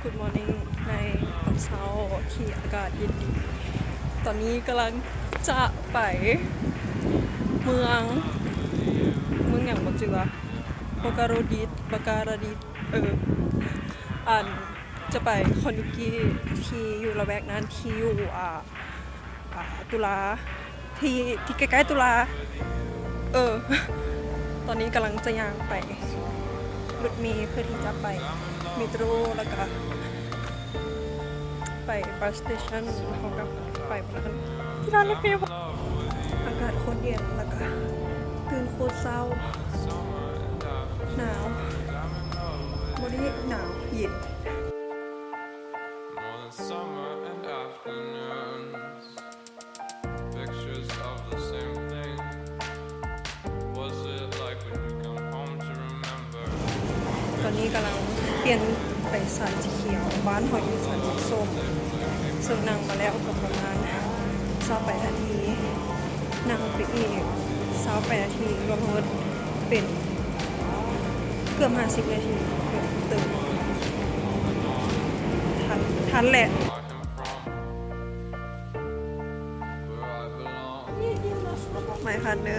Good morning ໃນຕອນເຊົ້າທີ່ອາກາດເຢັນດີ. ຕອນນີ້ກຳລັງຈະໄປເມືອງ ເມືອງຫຍັງບໍ່ຈື່ລະ ບາກາໂຣດິດ ບາກາລາດິດ ເອີ ອັນ ຈະໄປຄອນດູກີ ທີ່ຢູ່ລະແວກນັ້ນ ທີ່ຢູ່ ອ່າ ອ່າ ຕຸລາ ທີ່ ທີ່ໃກ້ໆ ຕຸລາ ເອີ ຕອນນີ້ກຳລັງຈະຍ່າງໄປລົດເມ ເພື່ອທີ່ຈະໄປເມໂຕຣ ແລ້ວກະໄປບັສສະເຕຊັນ ແລ້ວເຮົາກະໄປ ທີ່ລານລົດເມ. ອາກາດໂຄດເຢັນ ແລ້ວກະຕື່ນໂຄດເຊົ້າ ໜາວ ບໍ່ໄດ້ໜາວ ເຢັນ. Morning, summer and afternoons. Pictures of the same thing. Was it like when you come home to remember? ຕອນນີ້ກຳລັງປ່ຽນໄປສາຍສີຂຽວ, ບ້ານເຮົາຢູ່ສາຍສີສົ້ມ, ເຊິ່ງນັ່ງມາແລ້ວກໍປະມານຊາວປາຍນາທີ, ນັ່ງໄປອີກຊາວປາຍນາທີ, ລວມທັງໝົດເປັນເກືອບຫ້າສິບນາທີເຕີມ. ທັນ ທັນແຫຼະ. ມາຍພາດເນີ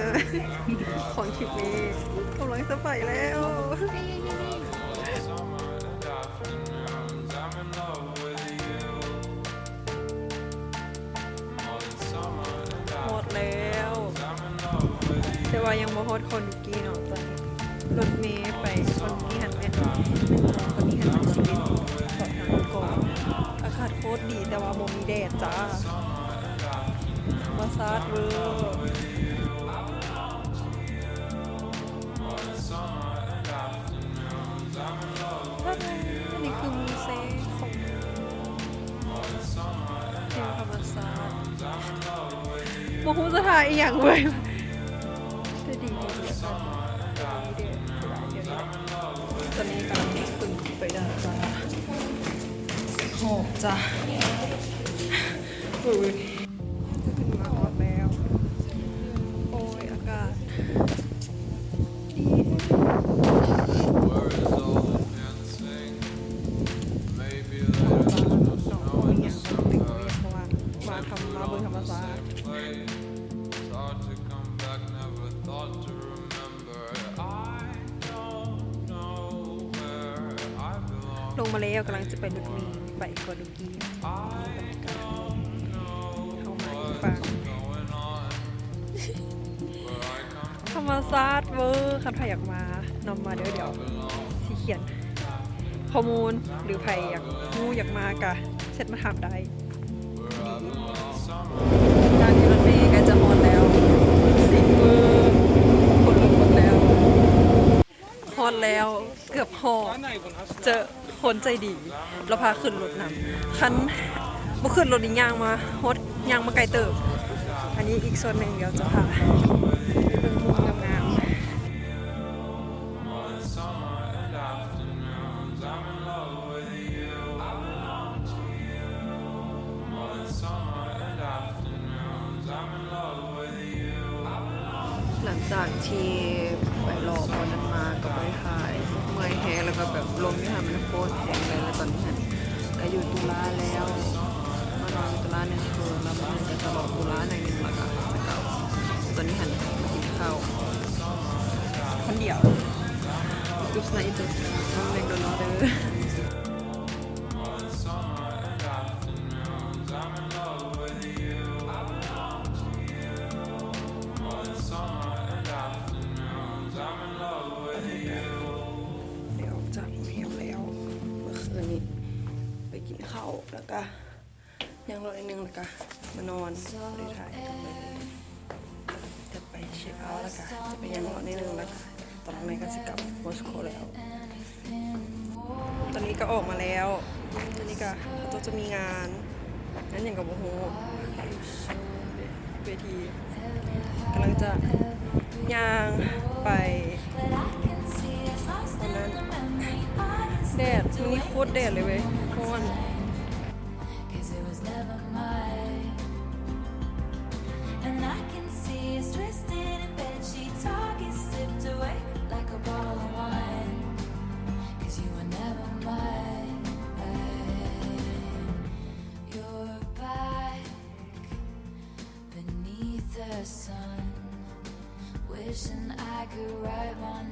ຂອງທຣິບນີ້ກຳລັງຈະໄປແລ້ວ. ຮອດແລ້ວ ແຕ່ວ່າຍັງບໍ່ຮອດຄອນ ກີເນາະ. ຕອນນີ້ລົດເມໄປຄອນກີຫັ້ນແມ່ນໜຶ່ງໂມງ ຕອນນີ້ຫັ້ນມັນສິບເອັດໂມງ ເພາະທາງກ່ອນ. ອາກາດໂຄດດີ ແຕ່ວ່າບໍ່ມີແດດຈ້າ. ທຳມະຊາດເວີ. ອັນນີ້ຄືມູເຊຂອງ ແນວທຳມະຊາດ ບໍ່ຮູ້ຈະຖ່າຍອີ່ຫຍັງເວີຍ. ແຕ່ດີ ດີ ດີ ອາກາດດີ ແຕ່ມີແດດຫຼາຍດຽວນີ້ແຫຼະ. ຕອນນີ້ກຳລັງຂຶ້ນໄປດາດຟ້າ ຫອບຈ້າ. ໂອ້ຍ ຂຶ້ນມາຮອດແລ້ວ. ໂອ້ຍ ອາກາດ ລົງມາແລ້ວ ກຳລັງຈະໄປລົດເມໄປກອນດູກີ. ເຮົາມາອີກຝັ່ງ ທຳມະຊາດເວີ. ຄັນໃຜຢາກມາ ນຳມາເດີ. ດຽວຊິຂຽນຂໍ້ມູນ ຫຼື ໃຜຢາກຮູ້ຢາກມາກະແຊັດມາຖາມໄດ້. ດຽວນີ້ລົດເມໃກ້ຈະຮອດແລ້ວ. ຊິງເວີ ຄົນລົງລົດແລ້ວ. ຮອດແລ້ວ ເກືອບຮອດ. ເຈີຄົນໃຈດີ ລາວພາຂຶ້ນລົດນຳ. ຄັນບໍ່ຂຶ້ນລົດນີ້ຍ່າງມາຮອດ ຍ່າງມາໄກເຕີບ. ອັນນີ້ອີກສ່ວນໜຶ່ງ ດຽວຈະພາໄປເບິ່ງມຸມງາມໆ. ຫຼັງຈາກທີ່ໄປເລາະບ່ອນນັ້ນມາກໍບໍ່ໄດ້ຖ່າຍ ເມື່ອຍແຮງ ແລ້ວກໍແບບລົມຢູ່ຫັ້ນມັນໂຄດແຮງເລີຍ. ແລ້ວຕອນນີ້ຫັ້ນກໍຢູ່ຕຸລາແລ້ວ ມານອນຢູ່ຕຸລາໜຶ່ງຄືນ ແລ້ວມື້ອື່ນກໍຈະເລາະຕຸລາໜ້ອຍໜຶ່ງ ແລ້ວກໍຈະກັບ. ຕອນນີ້ຫັ້ນມາກິນເຂົ້າຄົນດຽວ Oops, not eating. ແມັກໂດນັລເດີ. ໄດ້ອອກຈາກໂຮງແຮມແລ້ວ ເມື່ອຄືນນີ້ໄປກິນເຂົ້າ ແລ້ວກະຍ່າງເລາະໜ້ອຍໜຶ່ງ ແລ້ວກະມານອນ ບໍ່ໄດ້ຖ່າຍກັນເລີຍ. ຈະໄປເຊັກເອົາ ແລ້ວກະຈະໄປຍ່າງເລາະໜ້ອຍໜຶ່ງ ແລ້ວກະຕອນແລງກໍຊິກັບມອສໂກແລ້ວ. ຕອນນີ້ກໍອອກມາແລ້ວ ຕອນນີ້ກໍເຂົາເຈົ້າຈະມີງານ ງານຫຍັງກໍບໍ່ຮູ້ ເວທີ. ກຳລັງຈະຍ່າງໄປ ຕອນນັ້ນແດດ ມື້ນີ້ໂຄດແດດເລີຍເວີຍ ຮ້ອນ. 'Cause it was never mine. And I can see us twisted in bed sheets, all get slipped away like a bottle of wine. 'Cause you were never mine. the sun, wishing I could write my